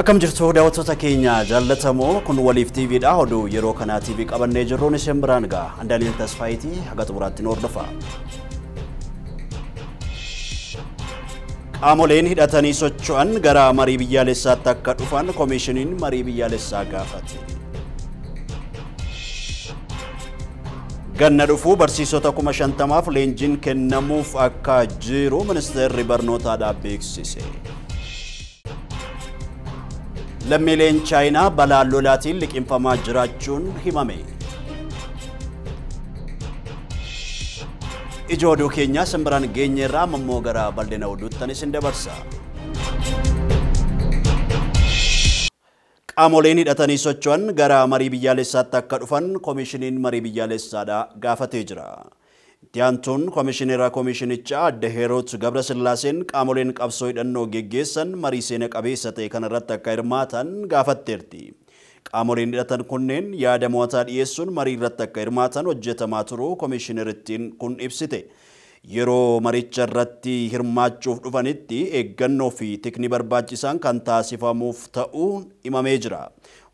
Akkam jirtu daawwattoota keenya jaallatamoo kun Waliif TV dha. Oduu yeroo kanaa TV qabannee jirruun isin biraan ga'a. Andaaniel Tasfaayitii haga xumuraatti nu hordofa. Qaamoleen hidhatanii socho'an gara marii biyyaalessaatti akka dhufan koomishiniin marii biyyaalessaa gaafate. Ganna dhufuu barsiisota 50,000 leenjiin kennamuuf akka jiru ministeerri barnootaa beeksise. Lammiileen Chaayinaa balaa lolaatiin liqimfamaa jiraachuun himame. Ijoo oduu keenyaa simbiraan geenyeerraa ammoo gara bal'ina oduuttan isin dabarsa. Qaamoleen hidhatanii socho'an gara marii biyyaalessaatti akka dhufan koomishiniin marii biyyaalessaadha gaafatee jira. Itti aantuun koomishinera koomishinichaa adde Heeroot Gabrasillaaseen qaamoleen qabsoo hidhannoo geggeessan marii seena qabeessa ta'e kanarratti akka hirmaatan gaafatteerti. Qaamoleen hidhatan kunneen yaada mo'ataa dhiyeessuun marii irratti akka hirmaatan hojjetamaa turuu koomishinerittiin kun ibsite. Yeroo maricha irratti hirmaachuuf dhufanitti eeggannoo fi tikni barbaachisaan kan taasifamuuf ta'uun himamee jira.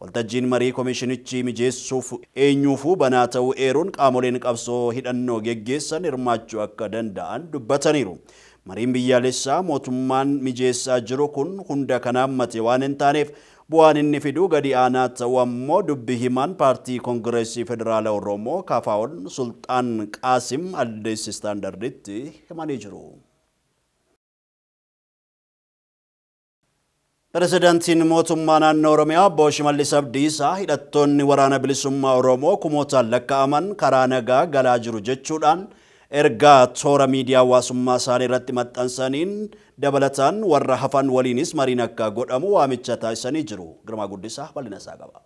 Waltajjiin marii koomishinichi mijeessuuf eenyuufuu banaa ta'uu eeruun qaamoleen qabsoo hidhannoo geggeessan hirmaachuu akka danda'an dubbataniiru. Mariin biyyaalessaa mootummaan mijeessaa jiru kun hunda kan hammate waan hin taaneef bu'aan inni fidu gadi aanaa ta'uu ammoo dubbi himaan paartii Koongireesii Federaala Oromoo KFO'n Sultaan Qaasim Addeessi Istaandarditti himanii jiru. Pirezidaantiin mootummaa naannoo Oromiyaa obbo Shimallis Abdiisaa hidhattoonni waraana bilisummaa Oromoo kumootaan lakkaa'aman karaa nagaa galaa jiru jechuudhaan ergaa toora miidiyaa hawaasummaa isaanii irratti maxxansaniin dabalataan warra hafan waliinis mariin akka godhamu waamicha taasisanii jiru. Girmaa Guddisaa bal'ina isaa qaba.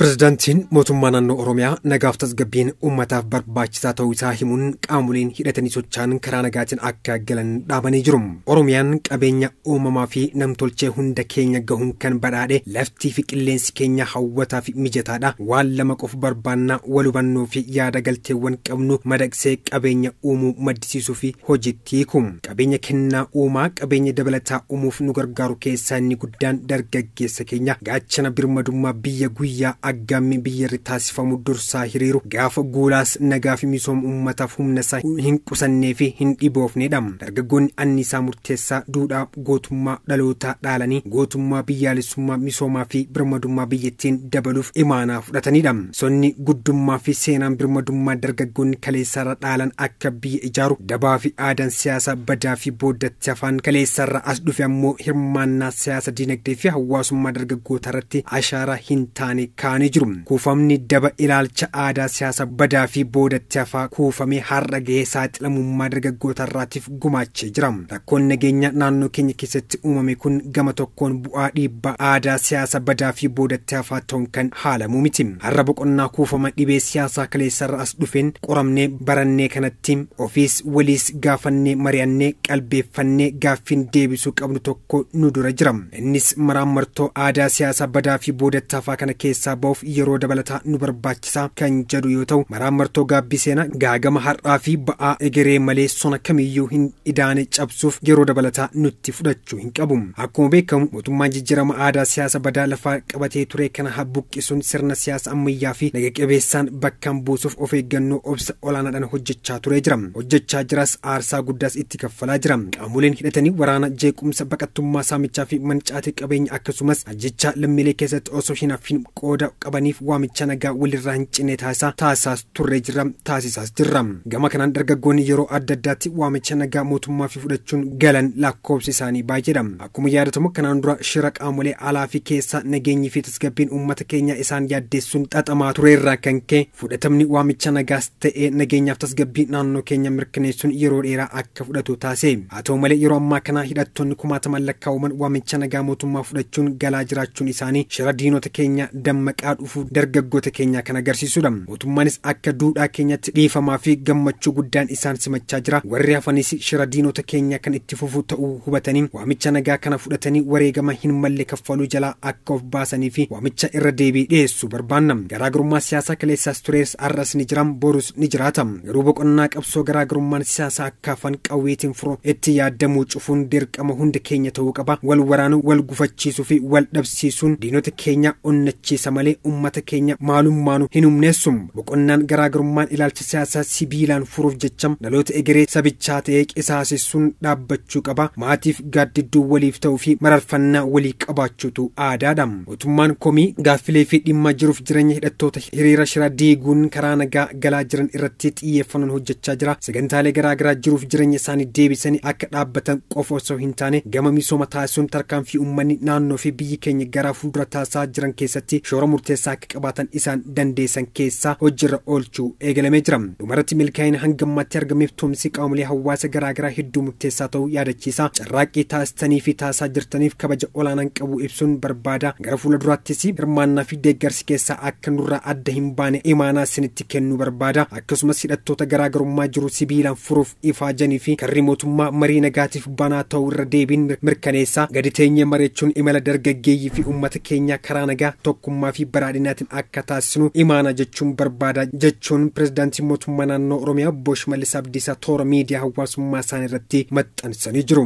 Pirezidaantiin mootummaa naannoo Oromiyaa nagaaf tasgabbiin uummataaf barbaachisaa ta'uu isaa himuun qaamoleen hidhatanii socho'an karaa nagaatiin akka galan dhaabanii jiru. Oromiyaan qabeenya uumamaa fi namtolchee hunda keenya gahuun kan badhaadhe laftii fi qilleensi keenya hawwataa fi mijataadha. Waan lama qofa barbaannaa wal hubannoo fi yaada galteewwan qabnu madaqsee qabeenya uumuu maddisiisuu fi hojiitti hiiku. Qabeenya kennaa uumaa qabeenya dabalataa uumuuf nu gargaaru keessaa inni guddaan dargaggeessa keenya gaachana birmadummaa biyya guyyaa aggaammi biyyarri taasifamu dursaa hiriiru gaafa guulaas nagaa fi misooma uummataaf humna isaa hin qusannee fi hin dhiboofnedha. Dargaggoonni anniisaa murteessaa duudhaa gootummaa dhalootaa dhaalanii gootummaa biyyaalessummaa misoomaa fi birmadummaa biyyattiin dabaluuf imaanaa fudhatanidha. Sonni guddummaa fi seenaan birmadummaa dargaggoonni kaleessarra dhaalan akka biyya ijaaru dabaa fi aadaan siyaasaa badaa fi booddatti afaan kaleessarra as dhufe ammoo hirmaannaa siyaasa dinagdee fi hawaasummaa dargaggoota irratti ashaaraa hin taane kaa'anii jiru. Kuufamni daba ilaalcha aadaa siyaasa badaa fi boodatti hafaa kuufamee har'a gahee saaxilamummaa dargaggoota irraatiif gumaachee jira. Rakkoon nageenya naannoo keenya keessatti uumame kun gama tokkoon bu'aa dhiibbaa aadaa siyaasa badaa fi boodatti hafaa ta'uun kan haalamuu miti. Har'a boqonnaa kuufama dhibee siyaasaa kaleessarra as dhufeen qoramnee barannee kanatti ofiis waliis gaafannee mari'annee qalbeeffannee gaaffiin deebisuu qabnu tokko nu dura jira. Innis maraammartoo aadaa siyaasa badaa fi boodatti hafaa kana keessaa ba'uuf yeroo dabalataa nu barbaachisaa kan jedhu yoo ta'u maraammartoo gaabbii seenaa gaagama har'aa fi ba'aa egeree malee sona kamiyyuu hin idaane cabsuuf yeroo dabalataa nutti fudhachuu hin qabu. Akkuma beekamu mootummaan jijjiirama aadaa siyaasa badaa lafaa qabatee ture kana buqqisuun sirna siyaasa ammayyaa fi naga qabeessaan bakkaan buusuuf of eeggannoo obsa olaanaadhaan hojjechaa turee jira. Hojjechaa jiras aarsaa guddaas itti kaffalaa jira. Qaamoleen hidhatanii waraana jeequmsa baqattummaa saamichaa fi mancaatii qabeenya akkasumas ajjechaa lammiilee keessatti osoo hin hafin qooda qabaniif waamicha nagaa walirraa hin cinne taasisaas turre jira taasisaas jirra. Gama kanaan dargaggoonni yeroo adda addaatti waamicha nagaa mootummaa fi fudhachuun galan lakkoofsi isaanii baay'eedha. Akkuma yaadatamu kanaan dura shira qaamolee alaa fi keessaa nageenyi fi tasgabbiin uummata keenya isaan yaaddeessuun xaxamaa tureerraa kan ka'e fudhatamni waamicha nagaas ta'ee nageenyaaf tasgabbii naannoo keenya mirkaneessuun yeroo dheeraa akka fudhatu taasise. Haa ta'u malee yeroo ammaa kana hidhattoonni kumaataman lakkaa'aman waamicha nagaa mootummaa fudhachuun galaa jiraachuun isaanii shira diinota keenya dammaqaa dhufuu dargaggoota keenyaa kan agarsiisudha. Mootummaanis akka duudhaa keenyatti dhiifamaa fi gammachuu guddaan isaan simachaa jira. Warri hafanis shira diinota keenyaa kan itti fufu ta'uu hubatanii waamicha nagaa kana fudhatanii wareegama hin malle kaffaluu jalaa akka of baasanii fi waamicha irra deebii dhiyeessuu barbaanna. Garaagarummaa siyaasaa kaleessaas turees har'as ni jira, borus ni jiraata. Garuu boqonnaa qabsoo garaagarummaan siyaasaa akka afaan qawweetiin furuu itti yaadamuu cufuun dirqama hunda keenya ta'uu qaba. Wal waraanuu, wal gufachiisuu fi wal dhabsiisuun diinota keenya onnachiisa malee uummata keenya maalummaanuu hin humneessu. Boqonnaan garaagarummaan ilaalcha siyaasaa sibiilaan furuuf jecha dhaloota egeree sabichaa ta'ee qisaasessuun dhaabbachuu qaba. Maatiif gaaddidduu waliif ta'uu fi mararfannaa walii qabaachuutu aadaadha. Mootummaan komii gaaffilee fi dhimma jiruuf jireenya hidhattoota hiriira shira diiguun karaa nagaa galaa jiran irratti xiyyeeffannoon hojjechaa jira. Sagantaalee garaagaraa jiruuf jireenya isaanii deebisanii akka dhaabbatan qofa osoo hin taane gama misooma taasisuun tarkaanfii uummanni naannoo fi biyyi keenya gara fuuldura taasisaa jiran keessatti shoora murteessaa akka qabaatan isaan dandeessan keessaa hojiirra oolchuu eegalamee jira. Dhumarratti milkaa'ina hanga ammaatti argameef tumsi qaamolee hawaasa garaagaraa hedduu murteessaa ta'uu yaadachiisa. Carraaqqii taasisanii fi taasisaa jirtaniif kabaja olaanaan qabu ibsuun barbaada. Gara fuula duraattis hirmaannaa fi deeggarsi keessaa akka nurraa adda hin baane imaanaa isinitti kennuu barbaada. Akkasumas hidhattoota garaagarummaa jiru sibiilaan furuuf ifaajanii fi karri mootummaa marii nagaatiif banaa ta'uu irra deebiin mirkaneessa. Gadi teenyee mari'achuun imala dargaggeeyyii fi uummata keenyaa karaa nagaa tokkummaa fi badhaadhinaatiin akka taasisnu imaanaa jechuun barbaada jechuun pirezidaantiin mootummaa naannoo Oromiyaa Obbo Shimallis Abdiisaa toora miidiyaa hawaasummaa isaanii irratti maxxansanii jiru.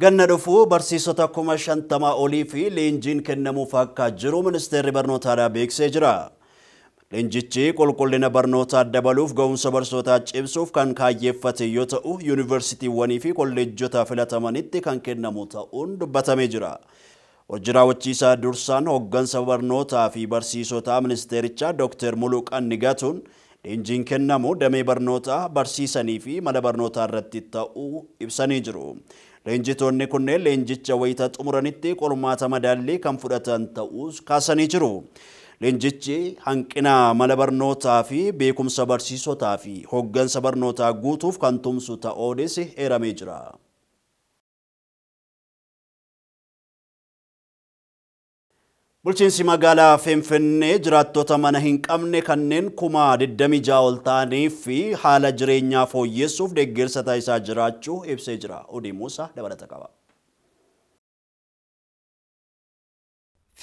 Ganna dhufuu barsiisota 50,000 olii fi leenjiin kennamuuf akka jiru ministeerri barnootaa beeksisee jira. Leenjichi qulqullina barnootaa dabaluuf ga'umsa barsiisotaa cimsuuf kan kaayyeeffate yoo ta'u, yuunivarsiitiiwwanii fi kolleejjota filatamanitti kan kennamu ta'uun dubbatamee jira. Hojii raawwachiisaa dursaan hooggansa barnootaa fi barsiisotaa ministeerichaa Dr. Muluqan Nigatuun leenjiin kennamu damee barnootaa barsiisanii fi mala barnootaa irratti ta'uu ibsanii jiru. Leenjitoonni kunneen leenjicha wayita xumuranitti qormaata madaallii kan fudhatan ta'uus kaasanii jiru. Leenjichi hanqina mala barnootaa fi beekumsa barsiisotaa fi hooggansa barnootaa guutuuf kan tumsu ta'uunis eeramee jira. Bulchiinsi magaalaa Finfinnee jiraattota mana hin qabne kanneen 26,000 ol ta'anii fi haala jireenyaa fooyyessuuf deeggarsa taasisaa jiraachuu ibsee jira. Odii Muusaa dabalata qaba.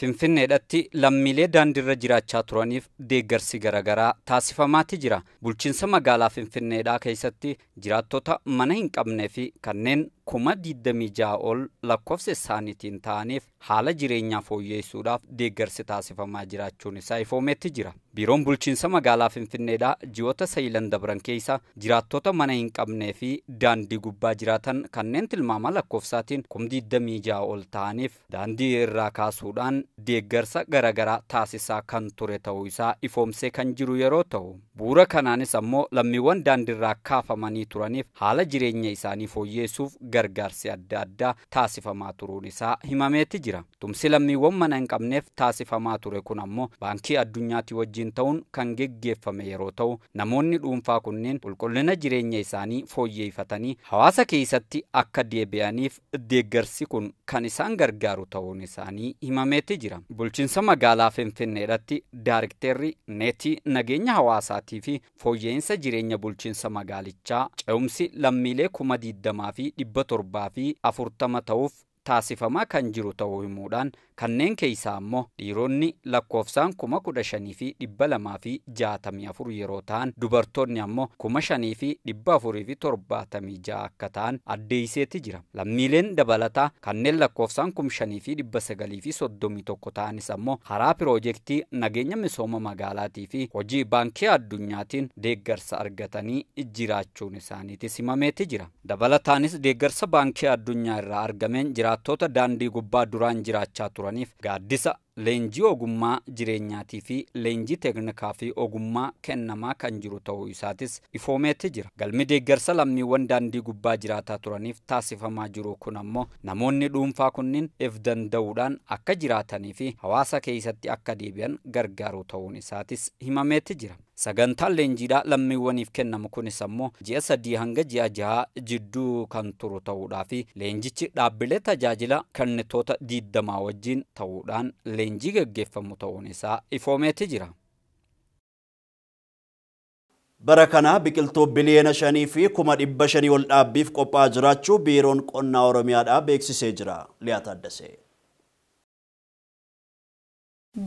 Finfinneedhatti lammiilee daandiirra jiraachaa turaniif deeggarsi garaagaraa taasifamaati jira. Bulchiinsa magaalaa Finfinneedhaa keessatti jiraattota mana hin qabnee fi kanneen 26,000 ol lakkoofsa isaaniitiin ta'aniif haala jireenyaa fooyyessuudhaaf deeggarsi taasifamaa jiraachuun isaa ifoometti jira. Biiroon bulchiinsa magaalaa Finfinneedhaa ji'oota sayilan dabran keessa jiraattota mana hin qabnee fi daandii gubbaa jiraatan kanneen tilmaama lakkoofsaatiin 26,000 ol ta'aniif daandii irraa kaasuudhaan deeggarsa garaagaraa taasisaa kan ture ta'uu isaa ifoomsee kan jiru yeroo ta'u, bu'uura kanaanis ammoo lammiiwwan daandiirraa kaafamanii turaniif haala jireenya isaanii fooyyessuuf gargaarsi adda addaa taasifamaa turuun isaa himameeti jira. Tumsi lammiiwwan mana hin qabneef taasifamaa ture kun ammoo baankii addunyaatti wajjin ta'uun kan geggeeffame yeroo ta'u, namoonni dhuunfaa kunneen qulqullina jireenya isaanii fooyyeffatanii hawaasa keessatti akka deebi'aniif deeggarsi kun kan isaan gargaaru ta'uun isaanii himameeti jira. Bulchiinsa magaalaa Finfinneedhatti daarikteerri neetii nageenya hawaasaatii fi fooyya'insa jireenya bulchiinsa magaalichaa ce'umsi lammiilee 20,740 ta'uuf taasifamaa kan jiru ta'uu himuudhaan kanneen keessaa ammoo dhiironni lakkoofsaan 15,264 yeroo ta'an dubartoonni ammoo 5,476 akka ta'an addeesseeti jira. Lammiileen dabalataa kanneen lakkoofsaan 5,931 ta'anis ammoo karaa piroojeektii nageenya misooma magaalaatii fi hojii baankii addunyaatiin deeggarsa argatanii jiraachuun isaaniitis himameeti jira. Dabalataanis deeggarsa baankii addunyaa irraa argameen jiraattota daandii gubbaa duraan jiraachaa turaniif gaaddisa leenjii ogummaa jireenyaatii fi leenjii teeknikaa fi ogummaa kennamaa kan jiru ta'uu isaatis ifoomeetti jira. Galmi deeggarsa lammiiwwan daandii gubbaa jiraataa turaniif taasifamaa jiru kun ammoo namoonni dhuunfaa kunniin if danda'uudhaan akka jiraatanii fi hawaasa keessatti akka deebi'an gargaaru ta'uun isaatis himameetti jira. Sagantaan leenjiidhaa lammiiwwaniif kennamu kunis ammoo ji'a 3 hanga ji'a 6 jidduu kan turu ta'uudhaa fi leenjichi dhaabbilee tajaajila kennitoota 20 wajjin ta'uudhaan leenjii gaggeeffamu ta'uun isaa ifoomeetti jira. Bara kana biqiltuu biliyoona 5 fi 500,000 ol dhaabbiif qophaa'aa jiraachuu Biiroon Qonnaa Oromiyaadhaa beeksisee jira. Liyaa Taaddasee.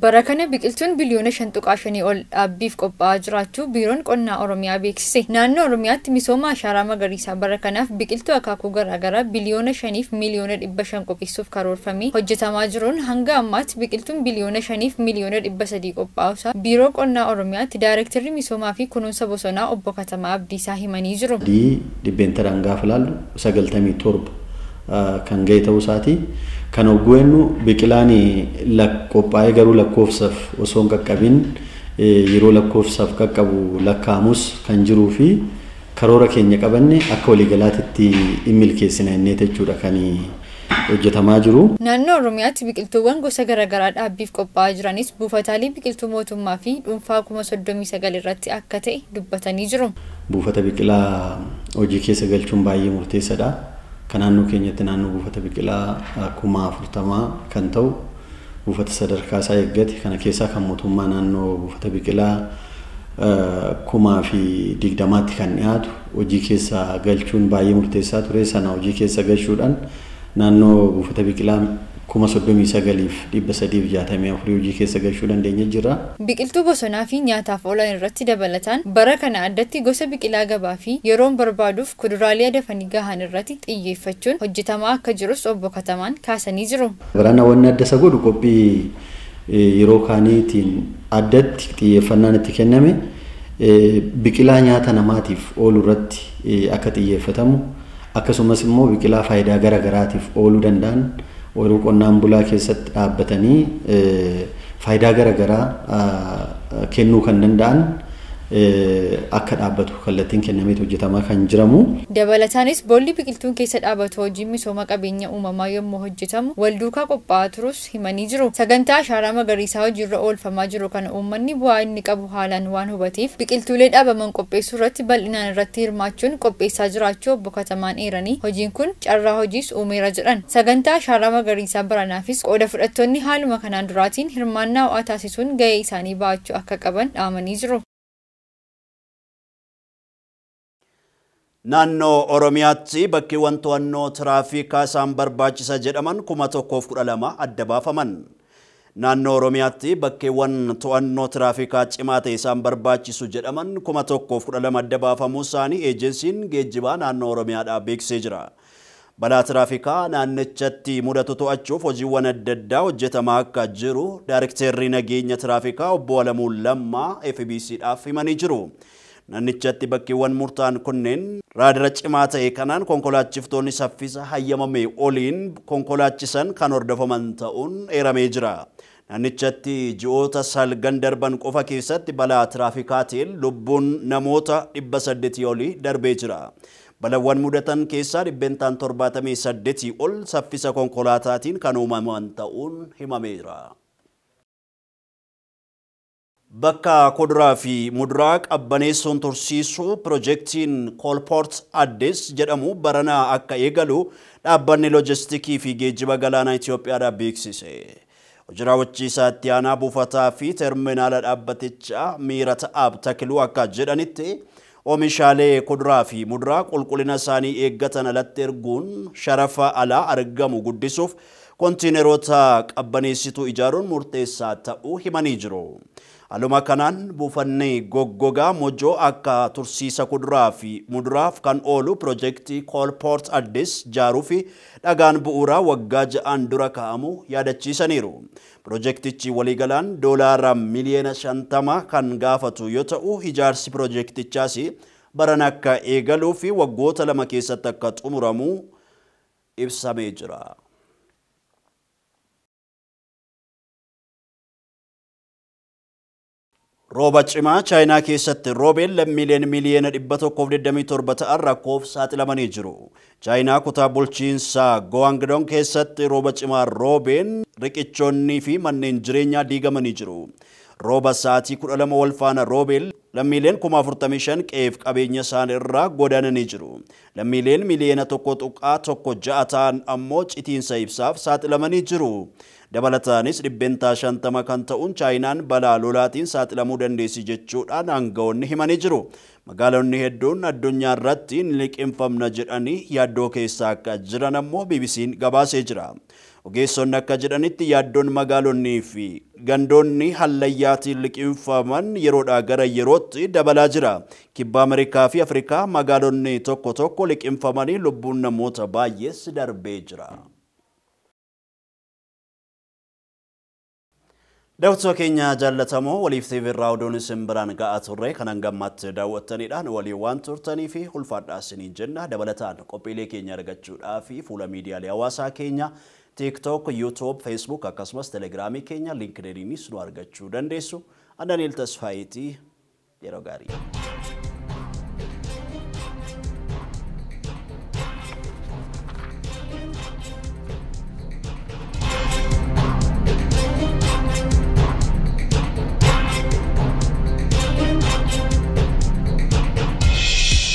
Bara kana biqiltuun biliyoona 5.5 ol dhaabbiif qophaa'aa jiraachuu Biiroon Qonnaa Oromiyaa beeksise. Naannoo Oromiyaatti misooma ashaaraa magariisaa bara kanaaf biqiltuu akaakuu garaagaraa biliyoona 5 miliyoona 500 qopheessuuf karoorfamee hojjetamaa jiruun hanga ammaatti biqiltuun biliyoona 5 miliyoona 300 qophaa'uusaa Biiroo Qonnaa Oromiyaatti Daayirektarri misoomaa fi kunuunsa bosonaa Obbo Katamaa Abdiisaa himanii jiru. Dhibbeentaraan gaafa ilaallu 97 kan ga'e ta'uu isaati. Kan hoggeennu biqilaan qophaa'ee garuu lakkoofsaaf osoo hin qaqqabin yeroo lakkoofsaaf qaqqabu lakkaa'amus kan jiruu fi karoora keenya qabanne akka waliigalaatitti hin milkeessina innee jechuudha kan hojjetamaa jiru. Naannoo Oromiyaatti biqiltuuwwan gosa garaagaraa dhaabbiif qophaa'aa jiranis buufataalee biqiltuu mootummaa fi dhuunfaa 39,000 irratti akka ta'e dubbatanii jiru. Buufata biqilaa hojii keessa galchuun baay'ee murteessaadha. Kan naannoo keenyatti naannoo buufata biqilaa 40,000 kan ta'u buufata sadarkaa isaa eeggate kana keessaa kan mootummaa naannoo buufata biqilaa 20,020 kan dhiyaatu hojii keessa galchuun baay'ee murteessaa ture. Sana hojii keessa galchuudhaan naannoo buufata biqilaa 39,364 hojii keessa galchuu dandeenya jira. Biqiltuu bosonaa fi nyaataaf oolan irratti dabalataan bara kana addatti gosa biqilaa gabaa fi yeroon barbaaduuf kuduraalee dafanii gahan irratti xiyyeeffachuun hojjetamaa akka jirus Obbo Katamaan kaasanii jiru. Barana wanni adda isa godhu qophii yeroo kaaniitiin addatti xiyyeeffannaan itti kenname biqilaa nyaata namaatiif oolu irratti akka xiyyeeffatamu akkasumas immoo biqilaa faayidaa garaagaraatiif ooluu danda'an ooyiruu qonnaan bulaa keessatti dhaabbatanii faayidaa garaagaraa kennuu kan danda'an akka dhaabbatu kallattiin kennameet hojjetamaa kan jiramu. Dabalataanis boolli biqiltuun keessa dhaabatu hojiin misooma qabeenya uumamaa yommuu hojjetamu wal duukaa qophaa'aa turus himanii jiru. Sagantaa ashaaraa magariisaa hojiirra oolfamaa jiru kana uummanni bu'aa inni qabu haalaan waan hubateef biqiltuulee dhaabaman qopheessuu irratti bal'inaan irratti hirmaachuun qopheessaa jiraachuu Obbo Katamaan eeranii hojiin kun carraa hojiis uumeera jedhan. Sagantaa ashaaraa magariisaa baranaafis qooda fudhattoonni haaluma kanaan duraatiin hirmaannaa ho'aa taasisuun gahee isaanii ba'achuu akka qaban dhaamanii jiru. Naannoo Oromiyaatti bakkeewwan to'annoo tiraafikaa isaan barbaachisa jedhaman 1012 adda baafaman. Naannoo Oromiyaatti bakkeewwan to'annoo tiraafikaa cimaa ta'e isaan barbaachisu jedhaman 1012 adda baafamuu isaanii eejensiin geejjibaa naannoo Oromiyaadhaa beeksisee jira. Balaa tiraafikaa naannichatti mudatu to'achuuf hojiiwwan adda addaa hojjetamaa akka jiru Daayirektarri nageenya tiraafikaa Obbo Alamuu Lammaa FBCdhaaf himanii jiru. Naannichatti bakkeewwan murtaa'an kunneen raadara cimaa ta'e kanaan konkolaachiftoonni saffisa hayyamame oliin konkolaachisan kan hordofaman ta'uun eeramee jira. Naannichatti ji'oota salgan darban qofa keessatti balaa tiraafikaatiin lubbuun namoota 800 olii darbee jira. Balaawwan mudatan keessaa 78% ol saffisa konkolaataatiin kan uumaman ta'uun himameera. Bakka kuduraa fi muduraa qabbaneessuun tursiisuu piroojeektiin Koolpoort Addis jedhamu baranaa akka eegalu dhaabbanni loojistiikii fi geejjiba galaanaa Itoophiyaadhaa beeksise. Hojii raawwachiisaa itti aanaa buufataa fi terminaala dhaabbatichaa Miirata Ab Takiluu akka jedhanitti oomishaalee kuduraa fi muduraa qulqullina isaanii eeggatan alatti erguun sharafa alaa argamu guddisuuf kontiineroota qabbaneessituu ijaaruun murteessaa ta'uu himanii jiru. Haaluma kanaan buufanni goggogaa Mojoo akka tursiisa kuduraa fi muduraaf kan oolu piroojeektii Koolpoort Addis ijaaruu fi dhagaan bu'uuraa waggaa 6 dura kaa'amu yaadachiisaniiru. Piroojeektichi waliigalaan $50 miliyoona kan gaafatu yoo ta'u ijaarsi piroojeektichaas baran akka eegaluu fi waggoota 2 keessatti akka xumuramu ibsamee jira. Rooba cimaa Chaayinaa keessatti roobeen lammiileen miliyoona 127 ta'an rakkoof saaxilamanii jiru. Chaayinaa kutaa bulchiinsaa Guangdong keessatti rooba cimaa roobeen riqichoonnii fi manneen jireenyaa diigamanii jiru. Rooba sa'aatii 12 wal faana roobeen lammiileen 45,000 qe'eef qabeenya isaan irraa godaananii jiru. Lammiileen miliyoona 1.16 ta'an ammoo citiinsa ibsaaf saaxilamanii jiru. Dabalataanis 50% kan ta'uun Chaayinaan balaa lolaatiin saaxilamuu dandeessi jechuudhaan aangawoonni himanii jiru. Magaalonni hedduun addunyaa irratti ni liqimfamna jedhanii yaaddoo keessaa akka jiran ammoo BBC'n gabaasee jira. Ogeessonni akka jedhanitti yaaddoon magaalonnii fi gandoonni hallayyaatiin liqimfaman yeroodhaa gara yerootti dabalaa jira. Kibba Ameerikaa fi Afrikaa magaalonni tokko tokko liqimfamanii lubbuun namoota baay'ees darbee jira. Daawwattoota keenya jaallatamoo waliif TV irraa oduun isin biraan ga'aa turre kan hangammaatti daawwattanidhaan waliin waan turtanii fi ulfaadhaa isiniin jenna. Dabalataan qophiilee keenya argachuudhaa fi fuula miidiyaalee hawaasaa keenya TikTok, YouTube, Facebook akkasumas Telegiraamii keenya LinkedInis nu argachuu dandeessu. Daniel Tasfaayitii yeroo gaarii.